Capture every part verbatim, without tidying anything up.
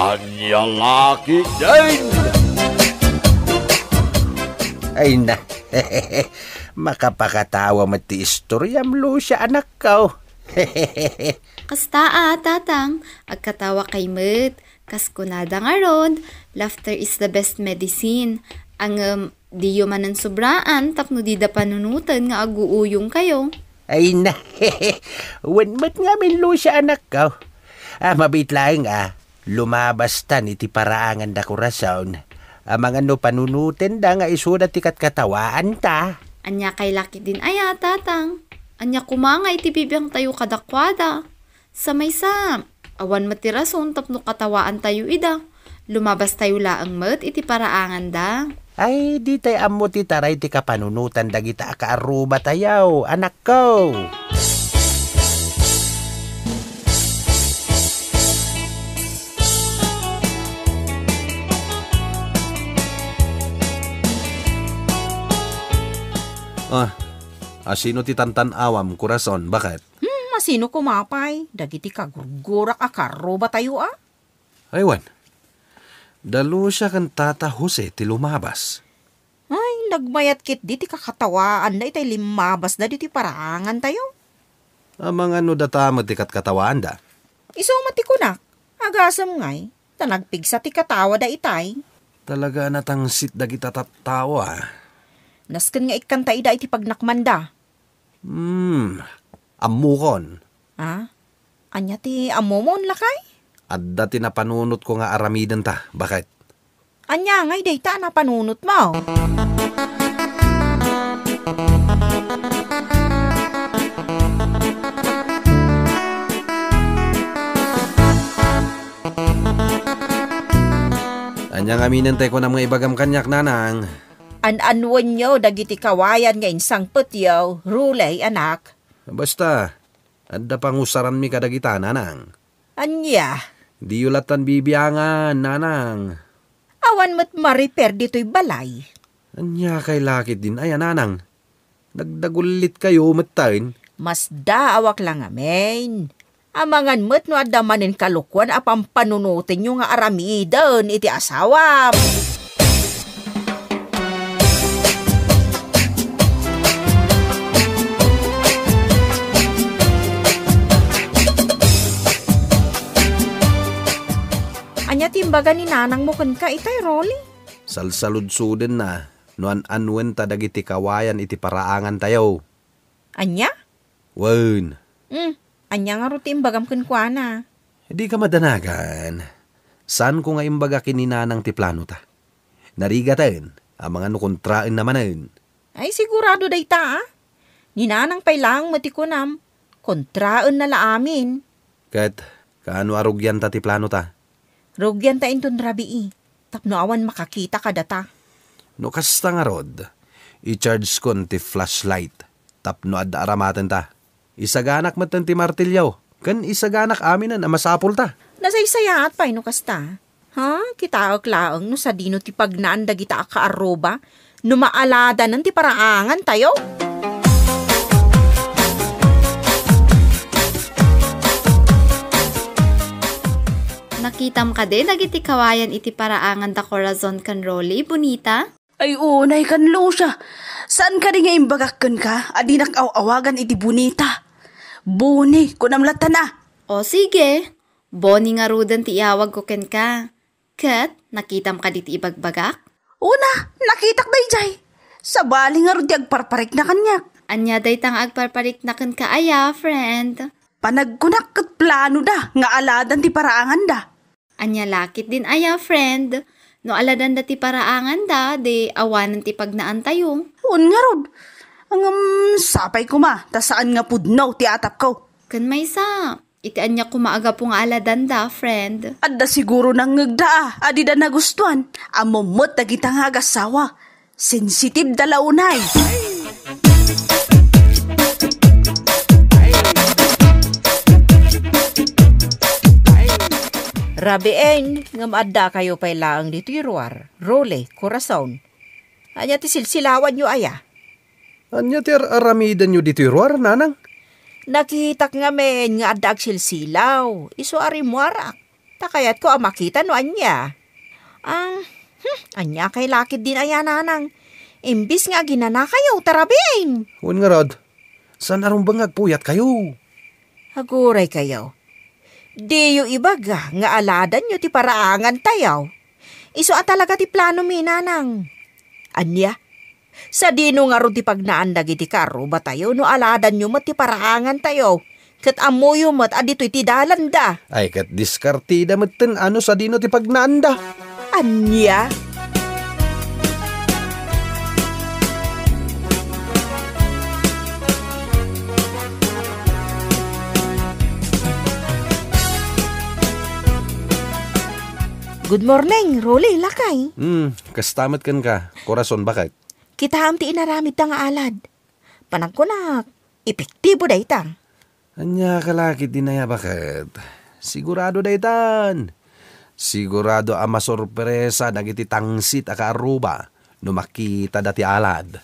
Ania la ketdin? Ay na, makapakatawa met ti istoriam, Lucia, anakko. Kasta a, Tatang, agkatawakay met. Kas kunada ngarud, "Laughter is the best medicine." Ngem, diyo manen sobraan tapno dida panunoten nga aguuyongkayo. Ay na, wen met ngamin, Lucia, anakko. Ah, mabiit laeng a, lumabastan iti paraangan da Corazon. Amangan no panunotenda nga isuda ti katkatawaanta. Ania kay laketdin aya, Tatang? Ania koma nga iti bibiangtayo kadakuada? Sa maysa, awan met ti rason tapno katawaantayo ida. Lumabastayo laeng met iti paraanganda. Ay, ditay ammo ti taray ti kapanunotan dagita a kaarrubatayo, anakko. Ah, asino ti tantan-awam, Corazon? Bakit? Hmm, asino koma pay dagiti kagurgurak a kaarrubatayo a? Ay wen, da Lucia ken Tata Jose ti lumabas. Ay, nagmayat ketdi ti kakatawaanda itay limmabasda ditoy paraangantayo. Amangan no data met ti katkatawaanda. Isu met ti kunak, agasem ngay, ta nagpigsa ti katawada itay. Talaga a natangsit dagita tattao a. Nasken nga ikkanta ida iti pagnakmanda. Hmm, ammokon. Ah? Ania ti ammomon, lakay? Adda ti napanunotko nga aramidenta, baket. Ania ngay dayta a napanunotmo? Ania ngamin ti kunam nga ibagam kaniak, nanang? An-annuenyo dagiti kawayan nga insangpetyo, Ruley, anak. Basta, adda pangusaranmi kadagita, nanang. Ania? Diyo lattan bibiangan, nanang. Awan met mariper ditoy balay. Ania kay laketdin aya, nanang? Nagdagullitkayo metten. Masdaawak la ngamin. Amangan met no adda manen kalokuan a pampanunotenyo nga aramiden iti asawam. Ania ti imbaga ni nanangmo kenka itay, Rolly? Salsaludsodenna no an-annuenta dagiti kawayan iti paraangantayo. Ania? Wen. Hmm, ania ngarud ti imbagam kenkuana? Dika madanagan. Saanko nga imbaga ken ni nanang ti planota. Narigaten, amangan no kontraenna manen. Ay, sigurado dayta, a? Ni nanang pay laeng met ti kunam, kontraenna la amin. Ket kaano a rugianta ti planota? Rugianta inton rabii, tapno awan makakita kadata. No kasta ngarud, i-chargekon ti flashlight tapno adda aramatenta. Isaganak metten ti martilyo, ken isaganak aminen a masapulta. Nasaysayaat pay no kasta. Ha? Kitaek laeng no sadino ti pagnaan dagita a kaarruba no maaladanen ti paraangantayo? Nakitam kadi dagiti kawayan iti paraangan da Corazon ken Rolly, Bonita? Ay, unay kan Lucia. Saan kadi nga imbagak kenka a dinak aw-awagan iti Bonita? Boni, kunam latta na. O sige, Boni ngaruden ti iawagko kenka. Ket nakitam kadi ti ibagbagak? Una, nakitak daydiay. Sabali ngarud ti agparparikna kaniak. Ania dayta nga agparparikna kenka aya, friend? Panagkunak ket planoda nga aladan ti paraanganda. Ania la ketdin aya, friend? No aladanda ti paraanganda, di awanen ti pagnaantayo. Wen ngarud. Ngem sapay koma, ta saan nga pudno ti atapko. Ken maysa, iti ania koma a gapu nga aladanda, friend? Adda siguro nangngegda a, a dida nagustuan. Ammom met dagita nga agassawa. Sensitibda la unay. Rabiin, ngem addakayo pay laeng ditoy ruar, Role, Corazon. Ania ti silsilawanyo aya? Ania ti ar-aramidenyo ditoy ruar, nanang? Nakitak ngamin nga adda agsilsilaw, isu a rimmuarak. Ta kayatko a makita no ania. Ang, hmm, ania kay lakit din aya, nanang? Imbis nga aginanakayo, tarabin! Wen ngarud, saan a rumbeng nga agpuyatkayo? Aguray kayo. Diyo ibaga nga aladanyo ti paraangan tayo. Isu a talaga ti plano mi, nanang. Ania? Sadino ngarud ti pagnaan dagiti karruba tayo no aladanyo met ti paraangan tayo, ket ammoyo met a ditoy ti dalanda? Ay, ket diskartida metten a no sadino ti pagnaanda. Ania? Good morning, Rolly, lakay. Hmm, kasta met kenka, Corazon, baket? Kitaem ti inaramidta nga alad. Panagkunak, epektibo dayta. Ania ka lakit din aya, baket? Sigurado daytan. Sigurado a masorpresa dagiti tangsit a kaarruba no makitada ti alad.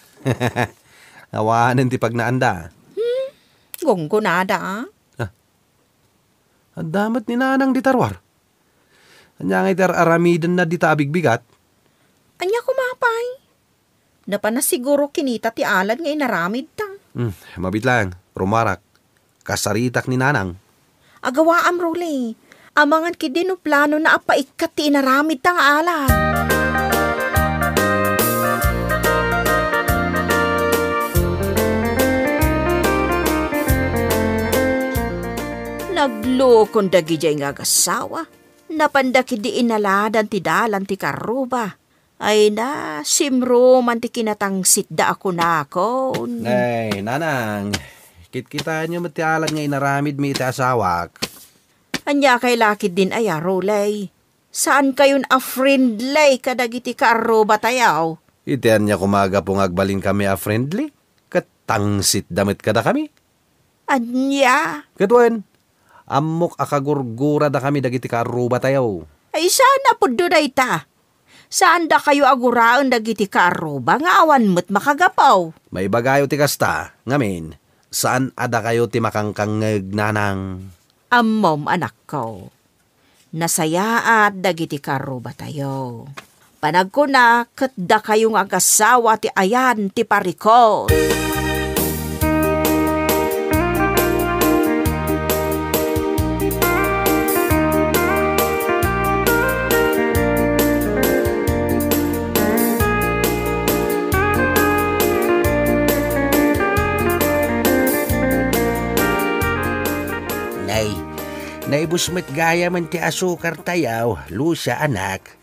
Awanen ti pagnaanda. Hmm? Gunggunada, a? Ah. Adda met ni nanang dita ruar. Ania ngay ti ar-aramidenna dita a bigbigat? Ania koma pay? Napan a siguro kinita ti alad nga inaramidta. Hmm, mabiit lang, rumarak. Kasaritak ni nanang. Agawaam, Rolly. Amangan ketdi no planona a paikkat ti inaramidta nga alad. Naglukon dagidiay nga agassawa. Napanda ketdi inaladan ti dalan ti karruba. Ay na, simruman ti kinatangsitda a kunakon. Nay, nanang, kitkitaenyo met ti alad nga inaramidmi iti asawak. Ania kay lakit din aya, Rolly? Saankayon a friendly kadagiti karruba tayo? Iti ania koma a gapu nga agbalinkami a friendly? Ket tangsitda met kadakami. Ania? Ket wen, ammok a kagurguradakami dagiti karruba tayo. Ay, saan a pudno dayta? Saan dakayo a guraen dagiti karruba nga awan met makagapu? Maibagayo ti kasta, ngamin, saan a dakayo ti makangkangngeg, nanang. Ammom, anakko. Nasayaat dagiti karrubatayo. Panagkuna, ket dakayo nga agassawa ti ayan ti parikut. Nay, naibus met gayamen ti asukar tayo, Lucia, anak.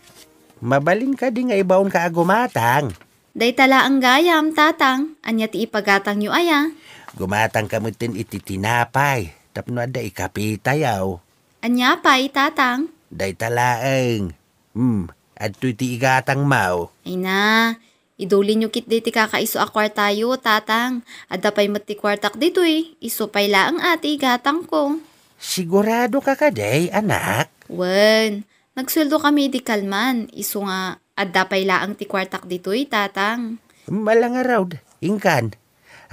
Mabalin kadi nga ibaonka a gumatang? Dayta laeng gayam, Tatang. Ania ti ipagatangyo aya? Gumatangka metten iti tinapay tapno adda ikapi tayo. Ania pay, Tatang? Dayta laeng. Hmm, adtoy ti igatangmo. Ay na, idulinyo ketdi ti kakaiso a kuartayo, Tatang. Adda pay met ti kuartak ditoy, isu pay laeng a ti igatangko. Sigurado ka kadi, anak? Wen, nagsueldo kami idi kalman, isu nga adda pay laeng ti kuartak ditoy, Tatang. Malangarod, inkan.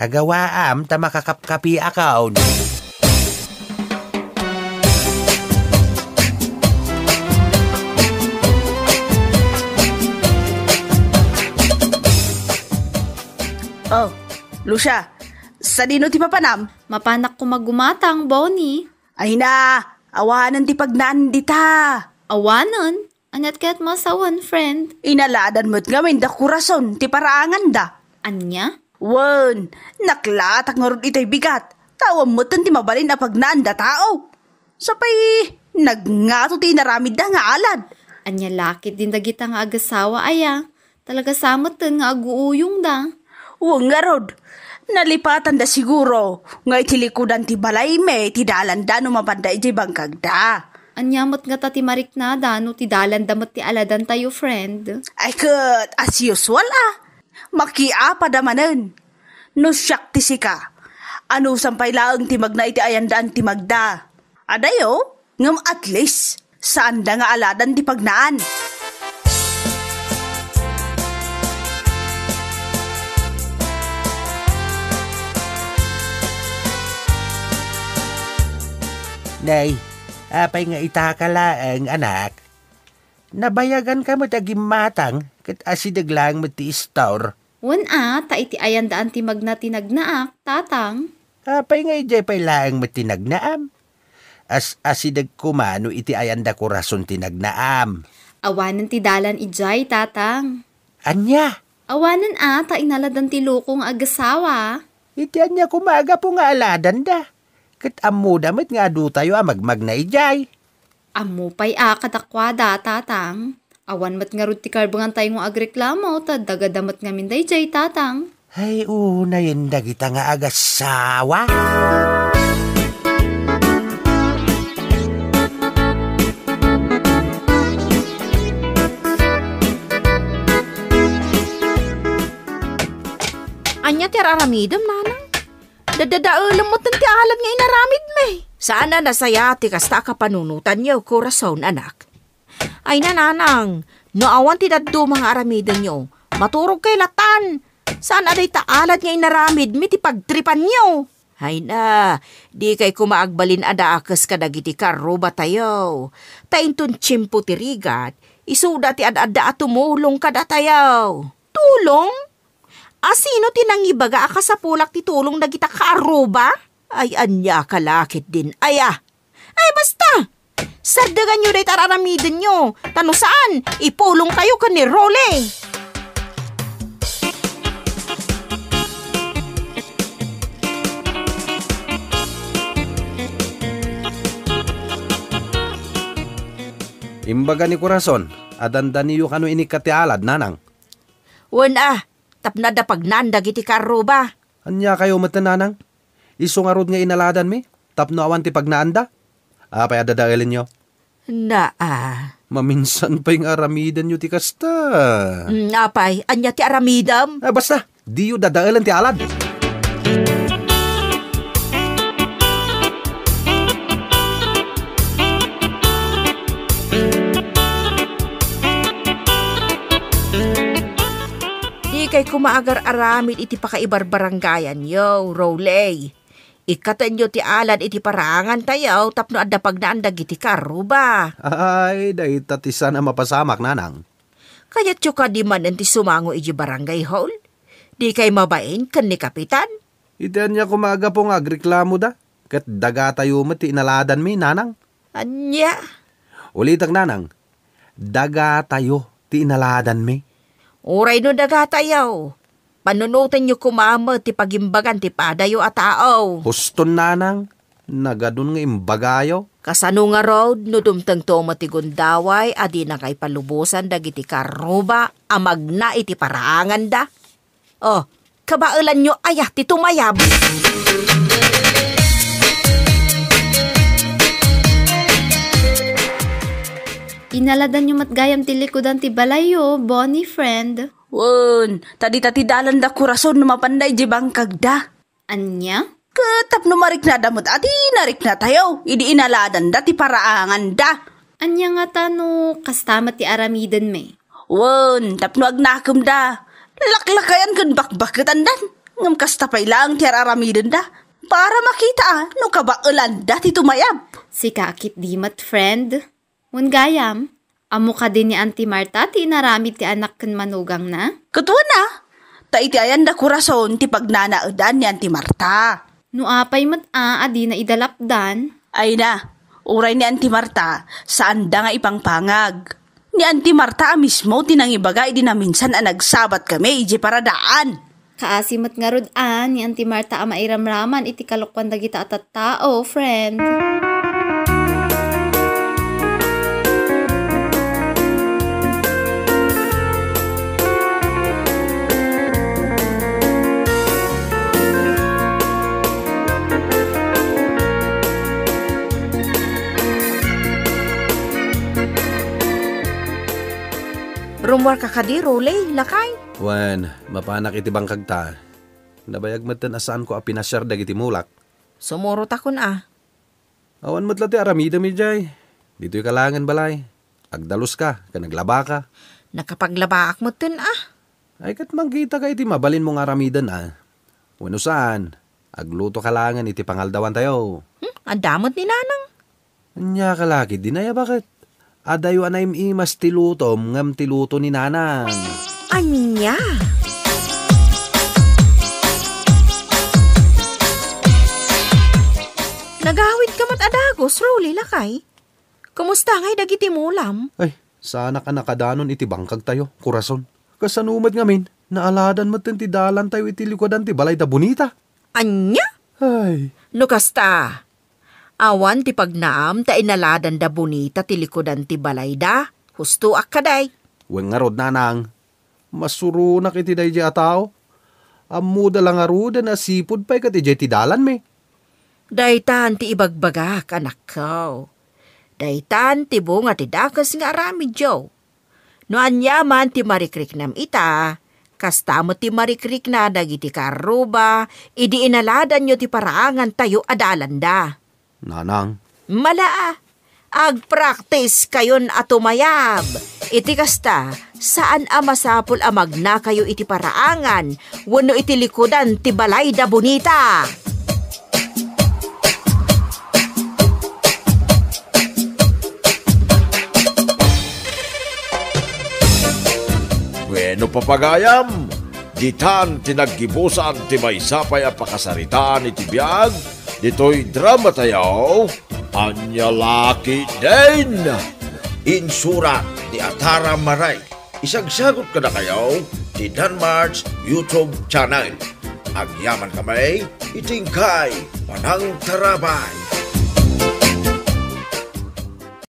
Agawaam ta makakapkapiakon. Oh, Lucia, sadino ti papanam? Mapanak koma gumatang, Bonnie. Ay na, awanen ti pagnaan dita. Awanen? Aniat kayat masawen, friend? Inaladan met ngamin da Corazon ti paraanganda. Ania? Wen, naklatak ngarud itay bigat, ta awan metten ti mabalin a pagnaanda tao. Sapay, nagngato ti inaramidda nga alad. Ania lakit din dagita nga agasawa aya? Talaga sa metten nga aguuyongda. Wen ngarud, nalipatanda siguro nga iti likudan ti balaymi ti dalanda no mapanda idiay bangkagda. Ania met ngata ti mariknada no ti dalanda met ti aladantayo, friend? Ay ket, as usual a, makiapada manen. No siak ti sika, anusan pay laeng ti magna iti ayandaan ti magda? Adayo, ngem at least, saanda nga aladan ti pagnaan. Nay, Apay nga itaka laeng, anak? Nabayaganka met a gimmatang, ket asideg laeng met ti istor. Wen a, ta iti ayandaan ti magna ti nagnaak, tatang. Apay nga idiay pay laeng met ti nagnaam? As-asideg koma no iti ayanda korason ti nagnaam. Awanen ti dalan idiay, tatang. Ania? Awanen a, ta inaladan ti loko nga agasawa. Iti ania koma a gapu nga aladanda? Ket ammoda met nga adutayo a magmagna idiay. Ammo pay a kadakuada, tatang. Awan met ngarud ti karbengantayo nga agreklamo, ta dagada met ngamin daydiay, tatang. Ay, unayen dagita nga agasawa. Ania ti ar-aramidem, nanang? Dadadaelem met ti alad nga inaramidmi. Saan a nasaya ti kasta a kapanunotanyo, korason, anak. Ay, nanang, no awan ti dadduma nga aramidenyo, maturogkay latan. Saan a dayta alad nga inaramidmi ti pagtripanyo? Ay na, dikay koma agbalin a dakes kadagiti karrubatayo. Ta inton tiempo ti rigat, isuda ti ad-adda a tumulong kadatayo. Tulong? A sino ti nangibaga a kasapulak ti tulong dagita karruba? Ay, ania ka la ketdin aya? Ay, basta! Sardeganyo dayta ar-aramidenyo, ta no saan, ipulongkayo ken ni Rolly. Imbaga ni Corazon a dandaniyo kano inikkat ti alad, nanang. Wen a, tapno adda pagnaan dagiti karruba. Ania kayo met, nanang? Isu ngarud nga inaladanmi tapno awan ti pagnaanda? Apay a dadaelenyo? Naa. Maminsan pay nga aramidenyo ti kasta. Mm, apay, ania ti aramidem? Ah, basta, diyo dadaelen ti alad. Dikay koma agar-aramid iti pakaibarbarangayanyo, Rolly. Ikkatenyo ti alad iti paraangantayo tapno adda pagnaan dagiti karruba. Ay, dayta ti saan a mapasamak, nanang. Kayatyo kadi manen ti sumango iti barangay hall? Dikay mabain ken ni Kapitan? Iti ania koma a gapu nga agreklamoda, ket dagatayo met ti inaladanmi, nanang. Ania? Ulitek, nanang, dagatayo ti inaladanmi. Uray no dagatayo, panunotenyo koma met ti pagimbagan ti padayo a tao. Huston, nanang, nagadun nga imbagayo. Kasano ngarud no dumtengto met ti gundaway a dinakay palubosan dagiti karruba a magna iti paraanganda? Oh, kabaelanyo aya ti tumayab? Inaladanyo met gayam ti likudan ti balayyo, Bonnie friend. Wen, ta dita ti dalanda, Corazon, no mapanda iti bangkagda. Ania? Ket tapno mariknada met a ti nariknatayo idi inaladanda ti paraanganda. Ania ngata no kasta met ti aramidenmi? Wen, tapno agnakemda, laklakayan ken bakbaketandan. Ngem kasta pay laeng ti ar-aramidenda para makita no kabaelanda ti tumayab. Sika a ketdi met, friend. Wen gayam, ammo kadi ni Auntie Marta ti inaramid ti anak ken manugangna? Ket wen a, ta iti ayanda, Corazon, ti pagnanaedan ni Auntie Marta. No apay met a, a dina ida lapdan? Ay na, uray ni Auntie Marta, saanda nga ipangpangag. Ni Auntie Marta a mismo ti nangibaga idi naminsan a nagsabatkami idiay paradaan. Kaasi met ngarud a ni Auntie Marta a mairamraman iti kalokuan dagita a tattao, friend. Rummuarka kadi, Rolly, lakay? Wen, mapanak iti bangkagta. Nabayag metten a saanko a pinasiar dagiti mulak. Sumurotakon a. Awan met la ti aramidem idiay. Ditoyka laengen balay. Agdaluska ken aglabaka. Nakapaglabaak metten a. Ay, ket mangkitaka iti mabalinmo nga aramiden a. Wenno saan, aglutoka laengen iti pangaldawantayo. Hmm, adda met ni Nanang. Ania ka la ketdi, Nay, a baket? Adayo a naim-imas ti lutom ngem ti luto ni Nanang. Ania? Nagawidka met a dagus, Ruly, lakay. Kumusta ngay dagiti mulam? Ay, saanak a nakadanon iti bangkagtayo, kurason. Kasano met ngamin, naaladan metten ti dalantayo iti likudan ti balay da Bonita. Ania? Ay. No kasta, awan ti pagnaam ta inaladan da Bonita ti likudan ti balayda. Hustoak kadi. Wen ngarud, Nanang. Masuronak iti daydiay a tao. Ammoda la ngaruden a sipud pay ket idiay ti dalanmi. Daytan ti ibagbagak, anakko. Daytan ti bunga ti dakes nga aramidyo. No aniaman ti marikriknam ita, kasta met ti marikrikna dagiti karruba idi inaladanyo ti paraangantayo a dalanda. Nanang. Mala, agpraktiskayon a tumayab. Iti kasta, saan a masapul a magnakayo iti paraangan wenno iti likudan ti balay da Bonita. Bueno, papagayam, ditan ti naggibusan ti maysa pay a pakasaritaan iti biag ditoy dramatayo, Ania La Ketdin. Insurat ni Atara Maray. Isagsagut kadakayo ti Danmart's YouTube channel. Agyaman kami iti inkay panangtarabay.